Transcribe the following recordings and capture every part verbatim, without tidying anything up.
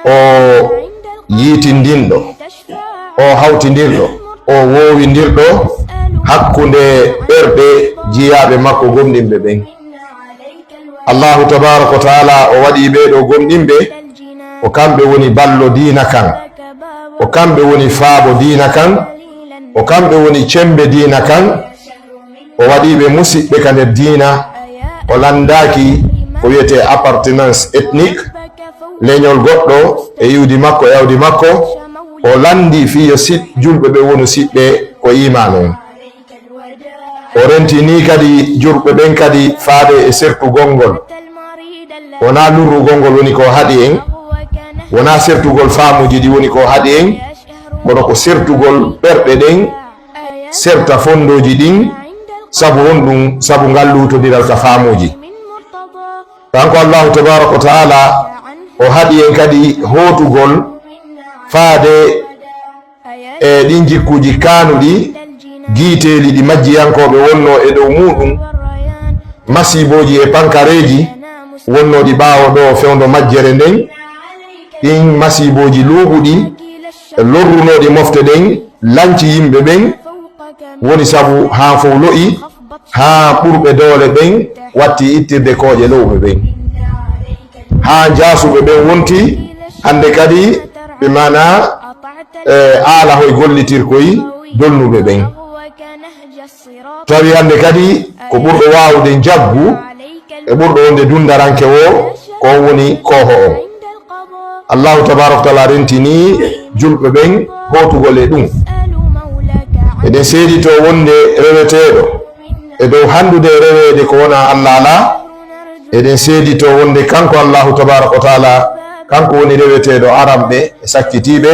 O yiitindinɗo, o hawtindirɗo, o woowindirɗo hakkunde ɓerɗe jiyaaɓe makko gomɗinɓe ɓen. Allahu tabaaraka wa taala o waɗi ɓee ɗoo gomɗinɓe, ko kamɓe woni ballo diina kan, ko kamɓe woni faabo diina kan, ko kamɓe woni cemmbe diina kan. O waɗi ɓe musiɓɓe ka nder diina, o lanndaaki ko wiyetee appartenance ethnique, leñol goɗɗo e iwdi makko e awdi makko, o lanndii fii yo siɗ-, julɓe ɓe wonu siɓɓe ko iimaan on. O renti nii kadi julɓe ɓen kadi faade e sertugol ngol. Wonaa lurrugol ngol woni ko haɗi en, wonaa sertugol faamuuji ɗi woni ko haɗi en, kono ko sertugol ɓerɗe ɗen, serta fonndooji ɗin, sabu honɗum? Sabu ngal luutondiral ka faamuuji. Kanko Allahu tabaaraka wa taala, o haɗi en kadi hootugol faade e ɗin jikkuuji kaanuɗi, giiteeli ɗi majjiyankooɓe wonnoo e dow muuɗum, masiibooji e pankareeji wonnooɗi ɓaawo ɗoo fewndo majjere nden, ɗin masiibooji luuɓuɗi, lorrunooɗi mofte ɗen, lanci yimɓe ɓen, woni sabu haa fow lo'i, haa ɓurɓe doole ɓen watti ittirde kooƴe lo'uɓe ɓen, haa jaasuɓe ɓen wonti hannde kadi ɓe maanaa, e, aalahoy gollitirkoy dolnuɓe ɓen. Tawi hannde kadi ko ɓurɗo waawude njaggu e ɓurɗo wonde dunndaranke woo, ko on woni kooho on. Allahu tabaaraka wa taala rentini julɓe ɓen hootugol e ɗum. Eɗen seeditoo wonde reweteeɗo e dow hanndude e reweede ko wonaa Allah alaa. Eɗen seeditoo wonde kanko Allahu tabaaraka wa taala, kanko woni reweteeɗo aranɓe e sakkitiiɓe.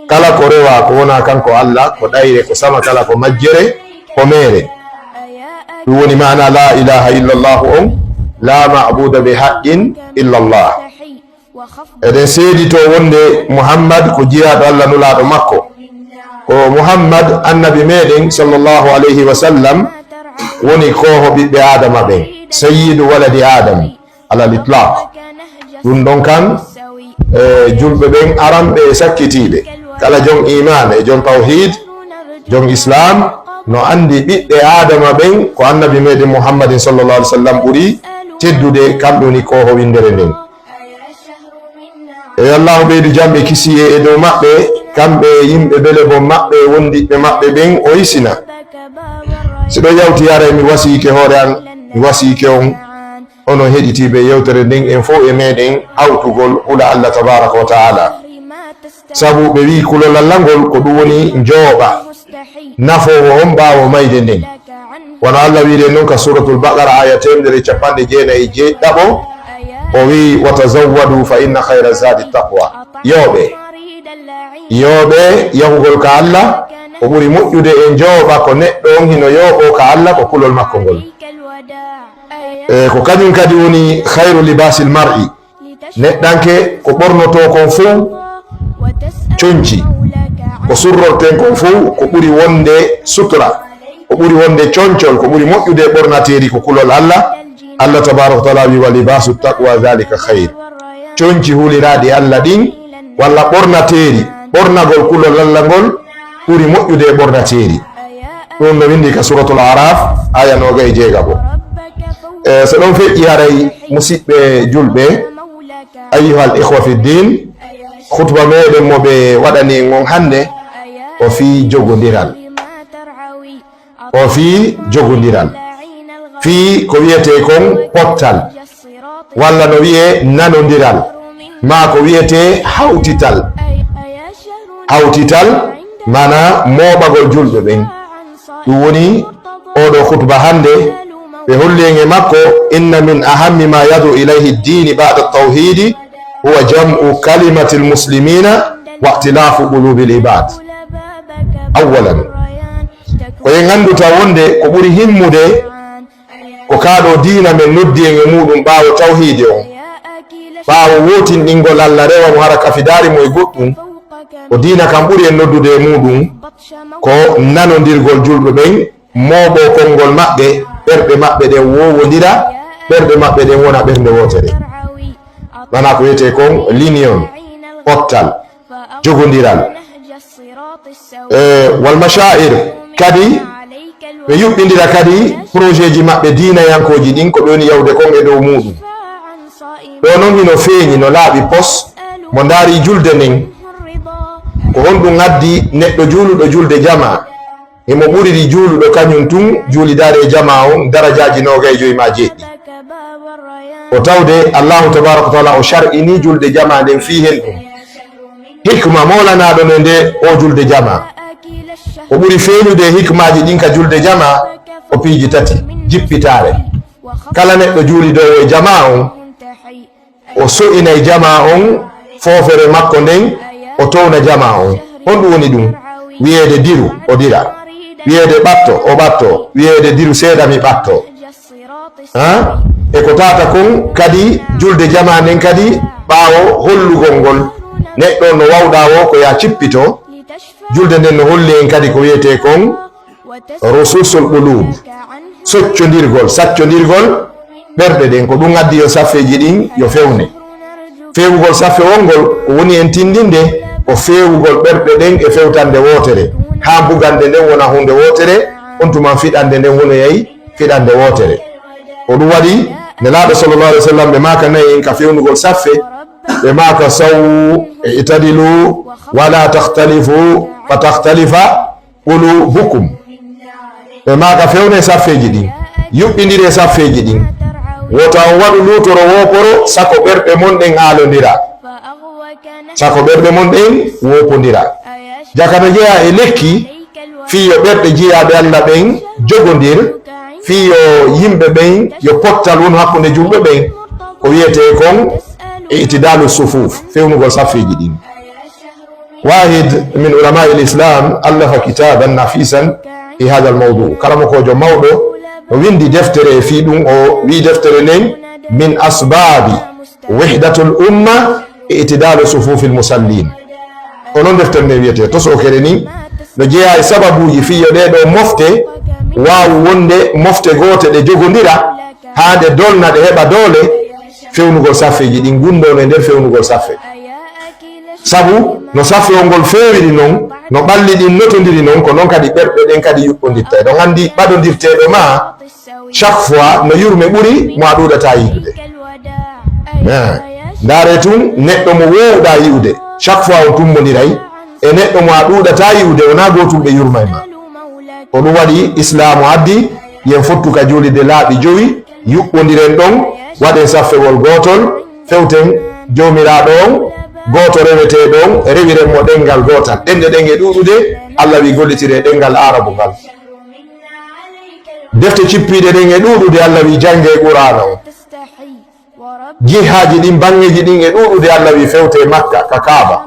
Kala ko rewaa ko wonaa kanko Allah, ko ɗayre, ko sama, kala ko majjere, ko meere. Ɗum woni maana laa ilaaha illa Allahu on, laa ma'buuda bi haqqin illa Allah. Eɗen seeditoo wonde Muhammad ko jiyaaɗo Allah, nulaaɗo makko. Ko Muhammad, annabi meɗen, sallallahu alayhi wa sallam, woni kooho ɓiɓɓe Aadama ɓen, sayyidu waladi Aadam, alal itlaq. Ɗum ɗon kan, e, julɓe ɓen aranɓe e sakkitiiɓe. Kala jon iimaan e jon tawhiid, jon Islaam, no anndi ɓiɓɓe Aadama ɓen ko annabi meɗen Muhammadin, sallallahu alayhi wa sallam, ɓuri teddude, kamɓe woni kooho winndere nden. E yo Allaahu ɓeydu jam e kisiyee e dow maɓɓe, kamɓe e yimɓe bele bon maɓɓe e wondiɓɓe maɓɓe ɓen, o hisina. Si ɗo yawti, haray mi wasiyike hoore an, mi wasiyike on, onon heɗitiiɓe yewtere nden, en fow e meɗen hawtugol hula Allah tabaaraka wa taala. Sabu ɓe wi'i kulol Allah ngol ko ɗum woni njooɓa nafoowo on ɓaawo mayde nden. Wano Allah wi'iri en non ka Suuratul Baqara, aaya teemedere e capanɗe jeenayi e jeeɗiɗaɓo, o wi'i, "Wa tazawwadu fa inna khayra zaadi taqwa." Yooɓee. Yooɓee yahugol ka Allah, ko ɓuri moƴƴude e njooɓa ko neɗɗo on hino yooɓoo ka Allah, ko kulol makko ngol. E ko kañum kadi woni khayru libaasil mar'i. Neɗɗanke ko ɓornotoo kon fow conci, ko surrorten kon fow ko ɓuri wonde sutura, ko ɓuri wonde concol, ko ɓuri moƴƴude e ɓornateeri ko kulol Allah. Allah tabaaraka wa taala wi, "Wa libaasu taqwa dhalika khayr." Conci huliraaɗi Allah ɗin, walla ɓornateeri, ɓornagol kulol Allah ngol, ɓuri moƴƴude e ɓornateeri. Ɗum no winndi ka Suuratul Araf, aaya noogay e jeegaɓo. E, so ɗon feƴƴi, haray musiɓɓe julɓe, ayyuhal ikhwa fi diin, khutba meɗen mo ɓe waɗani en on hannde, o fii jogondiral. O fii jogondiral. Fii ko wiyetee kon pottal. Walla no wi'ee nanondiral, maa ko wi'etee hawtital. Hawtital, maanaa mooɓagol julɓe ɓen. Ɗum woni oo ɗoo khutba hannde, ɓe holli en e makko, "Inna min ahammi ma yadu ilayhi diini ba'da tawhiidi huwa jam'u kalimatil muslimiina wa i'tilaafu quluubil ibaad." Awwalan, ko en annduta wonde ko ɓuri himmude ko kaa ɗoo diina men noddi en e muuɗum ɓaawo tawhiidi on, ɓaawo wootinɗingol Allah, rewa mo hara kafidaari mo e goɗɗum, ko diina kan ɓuri en noddude e muuɗum, ko nanondirgol julɓe ɓen, mooɓoo konngol maɓɓe, ɓerɗe maɓɓe ɗen woowondira, ɓerɗe maɓɓe ɗen wona ɓernde wootere. Maanaa ko wiyetee kon l'union. pottal, jogondiral, e wal mashaa'ir, kadi ɓe yuɓɓindira kadi projet ji maɓɓe diinayankooji ɗin, ko ɓe woni yawde kon e dow muuɗum. Ɗoo non hino feeñi, no laaɓi pos, mo ndaari julde nden, ko honɗum addi neɗɗo juuluɗo julde jamaa, himo ɓuriri juuluɗo kañum tun juulidaade e jamaa on darajaaji noogay e joy maa jeeɗiɗi. Ko tawde Allaahu tabaaraka wa taala o shar'ini julde jamaa nden fii hen ɗum. Hikma moolanaaɗo no e nde o julde jamaa. Ko ɓuri feeñude e hikmaaji ɗin ka julde jamaa ko piiji tati. Jippitaare. Kala neɗɗo juulidoowo e jamaa on, o so'inay jamaa on foofere makko nden, o towna jamaa on. Honɗum woni ɗum? Wiyeede diru, o dira. Wiyeede ɓatto, o ɓatto. Wiyeede diru seeɗa, mi ɓatto. Ha? E ko tawata kon kadi julde jamaa nden kadi ɓaawo hollugol ngol neɗɗo no wawɗaa woo ko yaa cippito, julde nden no holli en kadi ko wiyetee kon rusuusul quluub, soccondirgol, saccondirgol ɓerɗe ɗen. Ko ɗum addi yo saffeeji ɗin yo fewne. Feewugol saffe wongol ko woni en tindinde ko feewugol ɓerɗe ɗen e fewtande wootere, haa bugannde nden wona huunde wootere, on tuma fiɗannde nden wonoyay fiɗannde wootere. Ko ɗum waɗi Nelaaɗo sallallahu alaihi wasallam ɓe maaka nayi en ka fewnugol saffe, ɓe maaka: "Sawwu, i'tadilu, wala takhtalifu, fa takhtalifa qulubukum." Ɓe maaka: "Fewne saffeeji ɗin, yuɓɓindire saffeeji ɗin, wota on waɗu luutoro wooporo, sako ɓerɗe mon ɗen aalondira, sako ɓerɗe mon ɗen woopondira." Jaka no jeyaa e lekki, fii yo ɓerɗe jiyaaɓe Alla ɓen jogondir, fii yo yimɓe ɓen, yo pottal wonu hakkunde julɓe ɓen, ko wiyetee kon i'tidalu sufuuf, fewnugol saffeeji ɗin. Wahid min ulama'il Islam allafa kitaban nafisan fi hadha al-mawdu. Karamokoojo mawɗo no windi deftere fii ɗum, o wi deftere nden min asbabi wihdatul umma i'tidalu sufufil musallin. Ko non deftere nden wiyetee, tosookere ni no jeyaa e sababuuji fii yo ɗee ɗoo mofte waawu wonde mofte goote, ɗe jogondira haa ɗe dolna, ɗe heɓa doole fewnugol saffeeji ɗin, gunndoo no e nder fewnugol saffe. Sabu no saffe on ngol feewiri non, no ɓalli ɗin notondiri non, ko non kadi ɓerɗe ɗen kadi yuɓɓondirta. Eɗon anndi ɓadondirteeɗo maa chaque fois no yurme ɓuri mo a ɗuuɗataa yiɗude. Eh, ndaaree tun neɗɗo mo woowuɗaa yi'ude, chaque fois on tummbondiray e neɗɗo mo a ɗuuɗataa yi'ude, wonaa gootum ɓe yurmay ma. Ko ɗum waɗi Islaamu addi yen fottu ka juulirde laaɓi jowi, yuɓɓondiren ɗon, waɗen saffewol gootol, fewten Joomiraaɗo on gooto reweteeɗo on, rewiren mo ɗemngal gootal. Ɗemɗe ɗen e ɗuuɗude, Alla wi gollitiree ɗemngal Aarabu ngal. Defte cippiiɗe ɗen e ɗuuɗude, Alla wi janngee Qur'aana on. Jihaaji ɗin, baŋŋeeji ɗin e ɗuuɗude, Alla wi fewtee Makka ka Kaaba.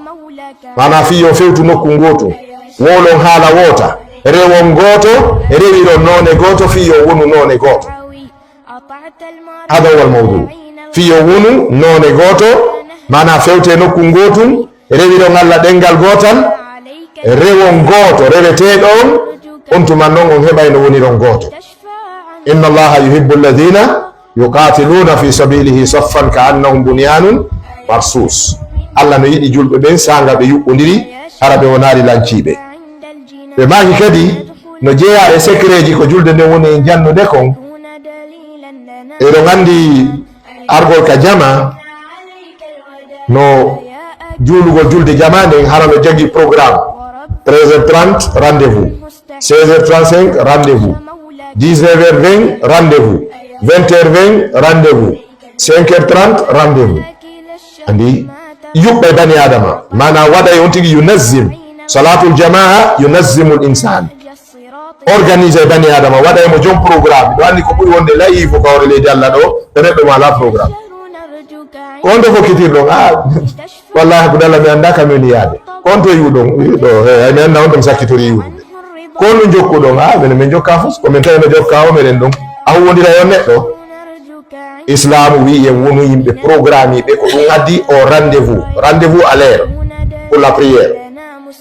Maanaa fii yo fewtu nokku ngootu, wowlon haala woota, rewon gooto, rewiron noone gooto fii yo wonu noone gooto. Hada huwa al-mawdu. Fii yo wonu noone gooto, maanaa fewtee nokku ngootu, rewiron Alla ɗemngal gootal, rewon gooto reweteeɗo on, on tuma non on heɓay no woniron gooto. Inna Allaha yuhibbu alladhina yuqatiluna fi sabilihi saffan ka'annahum bunyanun marsus. Alla no yiɗi julɓe ɓen saanga ɓe yuɓɓondiri, hara ɓe wonaali lanciiɓe. Ɓe maaki kadi no jeyaa e secretji ko julde nden woni e jannude kon. Eɗon anndi argol ka jama no juulugol julde jama nden hara no jagi programme. Treize heures trente, rendez-vous. Seize heures trente-cinq, rendez-vous. Dix-neuf heures vingt, rendez-vous. Vingt heures vingt, rendez-vous. Cinq heures trente, rendez-vous. Anndi yuɓɓay bani Adama. Maanaa waɗay on tigi yunazzim. Salatul jamaa yunazzimul insan. Organise bani Adama, waɗay mo jom programme. Ɗo anndi ko ɓuri wonde layi fof ka hoore leydi Alla ɗo, to neɗɗo mo alaa programme. Ko on to fokkitirɗon, a, wallahi ko dalla mi anndaa kam woni yaade. Ko on to yi'uɗon, ɗo, he, mi anndaa on to mi sakkitori yi'ude. Ko on no jokkuɗon, a, minen min jokka fof, ko min tawi no jokka o, meɗen ɗon. A huwwondira e on neɗɗo. Islaamu wi'i en wonu yimɓe programme ɓe, ko ɗum addi o rendez-vous. Rendez-vous à l'heure pour la prière.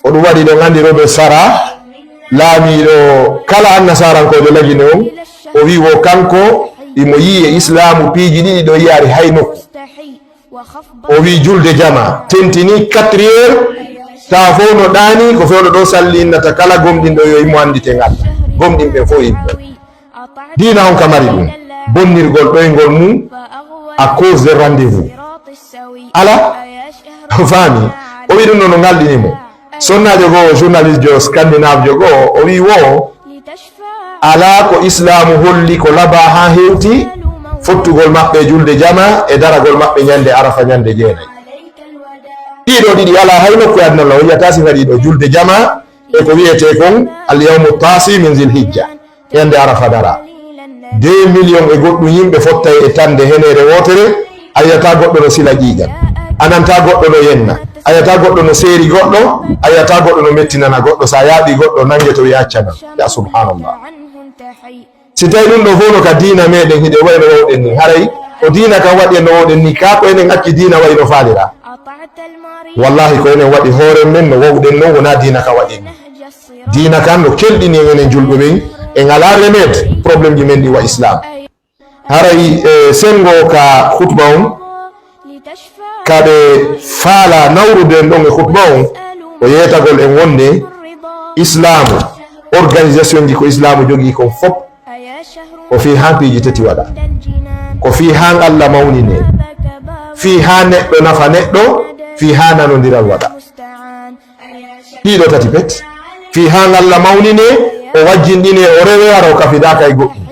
Ko ɗum waɗi ɗon anndi Robert Sarah, laamiiɗo kala annasarankoojo lagine on, o wi'i wo kanko imo yi'i e Islaamu piiji ɗiɗi ɗo yi'aari hay nokku. O wi julde jama tentini quatre heures, ta fof no ɗaani, ko fewndo ɗo salli innata kala gomɗinɗo yo immo anndite ngal. Gomɗinɓe fof immo. Diina on ka mari ɗum. Bonnirgol ɗoyngol mum à cause de rendez-vous. Ala? O faami. O wi ɗum ɗo no ngalɗini mo. Sonnaajo goo, journaliste jo, scandinave jo goo, o wi wo, alaa ko islaamu holli ko labaa haa hewti, fottugol maɓɓe julde jama e daragol maɓɓe ñande Arafa ñande jeenayi. Ɗiɗo ɗiɗi alaa hay nokku e aduna o yiyata si ngaɗi ɗo julde jama e ko wiyetee kon al yawmu taasi min zil hijja. Ñande Arafa dara. Deux millions e goɗɗum yimɓe fottay e tande heneere wootere, a yiyata goɗɗo no sila ƴiiƴan. A nanta goɗɗo no yenna. A yiyata goɗɗo no seeri goɗɗo, a yiyata goɗɗo no mettinana goɗɗo. Sa yaaɓi goɗɗo, nange to wiya accanan. Ya subhanallah. Si tawi ɗum ɗo fof no ka diina meɗen hiɗe wayno wawɗen ni, haray ko diina kan waɗi en no wawɗen ni, ka ko enen acci diina wayi no faalira. Wallahi ko enen waɗi hoore men no wawɗen non, wona diina kan waɗi en ni. Diina kan no kelɗini en enen julɓe ɓen, en alaa remède problème ji men ɗi wa islam. Haray, eh, sengo ka khutba on, kaɓe faala nawrude en ɗon e khutba on, o yeetagol en wonde islaamu, organisation ji ko islaamu jogii kon fop, ko fii haa piiji tati waɗa. Ko fii haa Allah mawnine, fii haa neɗɗo nafa neɗɗo, fii haa nanondiral waɗa. Ɗiɗo tati pet. Fii haa Allah mawnine, o wajjinɗine, o rewe, hara o kafidaaka e goɗɗum.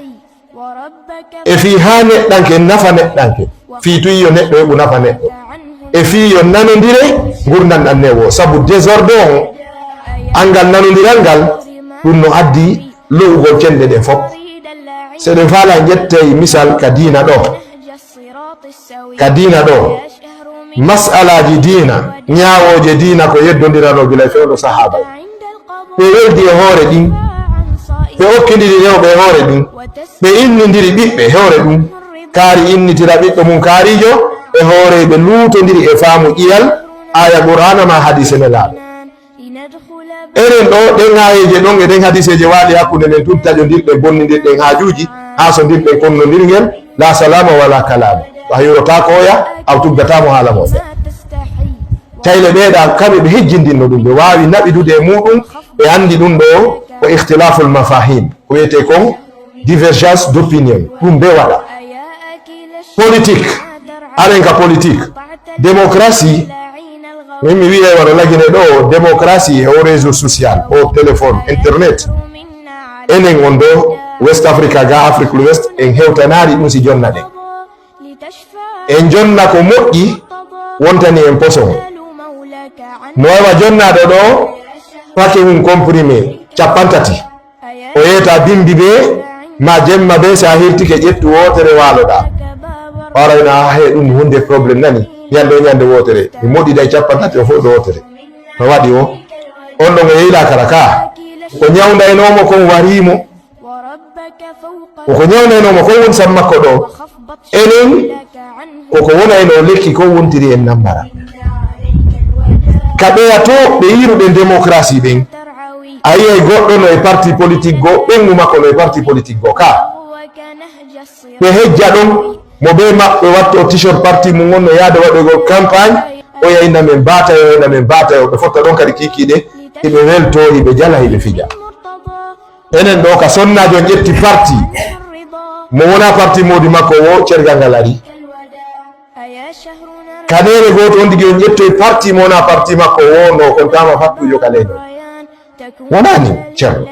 E fii haa neɗɗanke nafa neɗɗanke. Fii tun yo neɗɗo heɓu nafa neɗɗo. E fii yo nanondire ngurndan ɗan newo. Sabu désordre on, anngal nanondiral ngal, ɗum no addi lo'ugol cenɗe ɗen fof. So eɗen faala en ƴettay misal ka diina ɗo. Ka diina ɗo, mas'alaaji diina, ñaawooje diina ko yeddondirano gila e fewndo sahaaba en. Ɓe weldi e hoore ɗin, ɓe okkindiri rewɓe e hoore ɗin, ɓe innindiri ɓiɓɓe e hoore ɗum. Kaari innitira ɓiɗɗo mum kaariijo e hoore, ɓe luutondiri e faamu ƴiyal, aaya Qur'aana ma hadiise Nelaaɗo. Enen ɗo, ɗen aayeeje ɗon e ɗen hadiiseeje waali hakkunde men tun, taƴondirɗen, bonnindirɗen haajuuji, haasondirɗen konnondirgel, la salama wala kalama. Ko a hiwrotaako oya, a tuggataamo haala moƴƴa. Tayle ɓeeɗa, kamɓe ɓe hejjindinno ɗum, ɓe waawi naɓidude e muuɗum, ɓe anndi ɗum ɗo ko ikhtilaful mafahim, ko wiyetee kon divergence d'opinion, ɗum ɓe waɗa. Politique, aren ka politique, démocratie, min mi wi'e wano lagine ɗo, démocratie e o réseau social, o téléphone, internet. Enen on ɗo West Africa, ga Afrique l'Ouest, en hewtanaali ɗum si jonna ɗen. En jonna ko moƴƴi, wontani en poson. No wawa jonnaaɗo ɗo, pake mum comprimé capantati. O yeeta bimbi ɓe, ma jemma ɓe, si a hirtike ƴettu wootere waaloɗa. Warayna he ɗum hunde problème nani. Ñande o ñande wootere. Mi moɗi day capantati o fof ɗo wootere. No waɗi o. On ɗon o yeyla kala ka. Ko ñawndaynoomo kon wariimo. Koko ñawnayno mo kon woni sabu makko ɗo. Enen, koko wonayno lekki kon wontiri en nambara. Ka ɓeya to ɓe yiruɗen démocratie ɓen. A yiyay goɗɗo no e parti politique goo, ɓengu makko no e parti politique goo. Ka ɓe hejja ɗon, mo ɓe maɓɓe watto t-shirt parti mum on no yaada waɗoygol campagne, o yayna men baatayo, o yayna men baatayo. Ɓe fotta ɗon kadi kiikiiɗe, hiɓe welto, hiɓe jala, hiɓe fija. Enen ɗo ka sonnaajo on ƴetti parti, mo wona parti moodi makko wo, cergal ngal ari. Ka neene gooto on tigi on ƴettoy parti mo wona parti makko wo, no kontaama fattuujo ka leydi. Wonani, ceerno.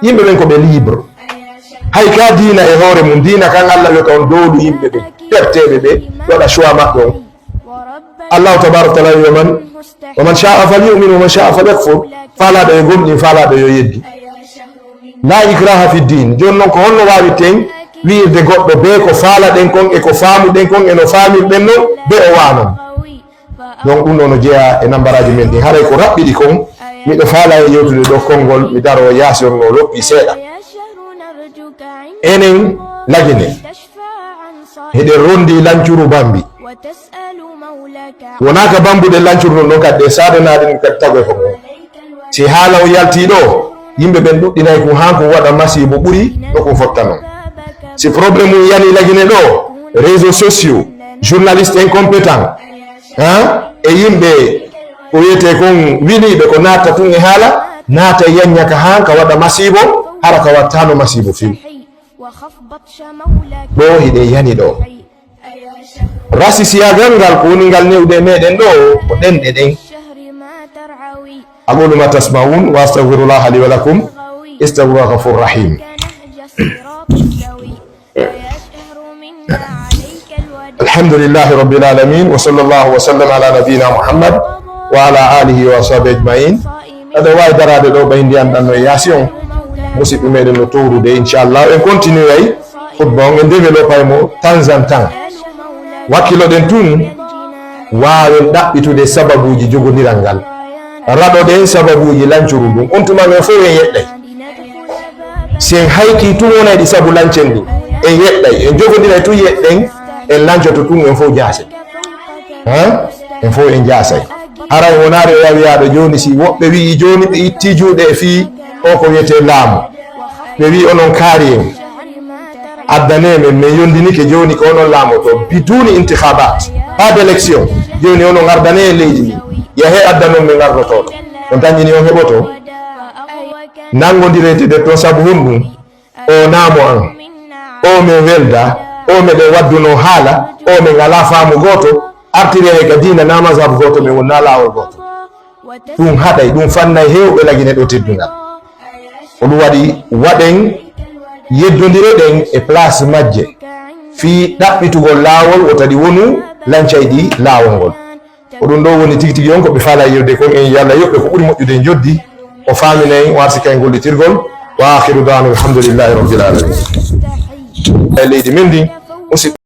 Yimɓe ɓen ko ɓe libre. Hay ka diina e hoore mum, diina kan Allah wiyata on doolu yimɓe ɓen, perteeɓe ɓe, waɗa choix maɓɓe on. Allahu tabaraka wa taala wi, "Wa man, wa man sha'a falyu'min wa man sha'a falyakfur." Faalaaɗo yo gomɗin, faalaaɗo yo yeddu. La ikraha fi din. Jooni non ko honno waawirten wi'irde goɗɗo be ko faalaɗen kon e ko faamuɗen kon e no faamirɗen non be o waanon? Donc ɗum ɗo no jeyaa e nambaraaji men ɗin. Haray ko raɓɓiɗi kon, miɗo faalaa e yewtude ɗo konngol, mi daroo yaasi on no loppi seeɗa. Enen Lagine, hiɗen ronndi lancuru Bambi. Wonaa ka bambuɗe lancuru non, non kadi ɗe saadanaaɗe ɗum kadi tagoy fof. Si haala o yaltii ɗo, yimɓe ɓen ɗuɗɗinay kun haa kun waɗa masiibo ɓuri no kun fotta non. Si problème mum yani Lagine ɗo, réseaux sociaux, Journaliste incompétent, hein? E yimɓe ko wiyetee kon wiliiɓe ko natta tun e haala, naata e yanña ka haan ka waɗa masiibo, hara ka wattaano masiibo few. Ɗoo hiɗen yani ɗoo. Rasisiyagal ngal ko woni ngal newde e meɗen ɗoo, ko ɗenɗe ɗen. أقول ما تسمعون وأستغفر الله لي ولكم، إنه هو الغفور الرحيم. الحمد لله رب العالمين، وصلى الله وسلم على نبينا محمد وعلى آله وصحبه أجمعين. Aɗa waawi daraade ɗoo, ɓay ndiyan ɗan no e yaasi on. Musidɓe meɗen no towrude, inchallah. En continue ay khutba on, en développe ay mo temps en temps. Wakkiloɗen tun, waawen ɗaɓɓitude sababuuji jogondiral ngal. Raɗoɗen sababuuji lancorun ɗun. On tuma men fow en yeɗɗay. Si en haykii tun wonay ɗi sabu lancen ɗin, en yeɗɗay. En jogondiray tun yeɗɗen, en lancoto tun en fow jaasay. Hein? En fow en jaasay. Haray wonaari o yawiyaaɗo jooni, si woɓɓe wi'i jooni ɓe ittii juuɗe e fii o ko wiyetee laamu. Ɓe wi'i onon kaari en. Addanee men, men yondinike jooni ko onon laamoto. Biduni intikhabat. Pas d'élection. Jooni onon ardanee en leydi ndi. Yahee addanon men arnotooɗo. On tan ñini on heɓoto. Nanngondireede ɗe ton sabu honɗun? O naamo an. O men welda. O meɗen waddunoo haala. O men ngalaa faamu gooto. Artiri hay ka diina naa mazhab gooto, men wonnaa laawol gooto. Ɗun haɗay, ɗun fannay heewɓe lagine ɗoo teddungal. Ko ɗun waɗi waɗen, yeddondiroɗen e place majje fii ɗaɓɓitugol laawol wota ɗi wonu lancayɗi laawol ngol. Ko ɗun ɗoo woni tigi tigi on ko ɓe faalaa yewde kon. En yalla yoɓɓe ko ɓuri moƴƴude e njoddi, o faaminay, o arsika e gollitirgol. Wa akhiru da'wana alhamdulillahi rabbil alamin. E leydi men ndin, musidɓe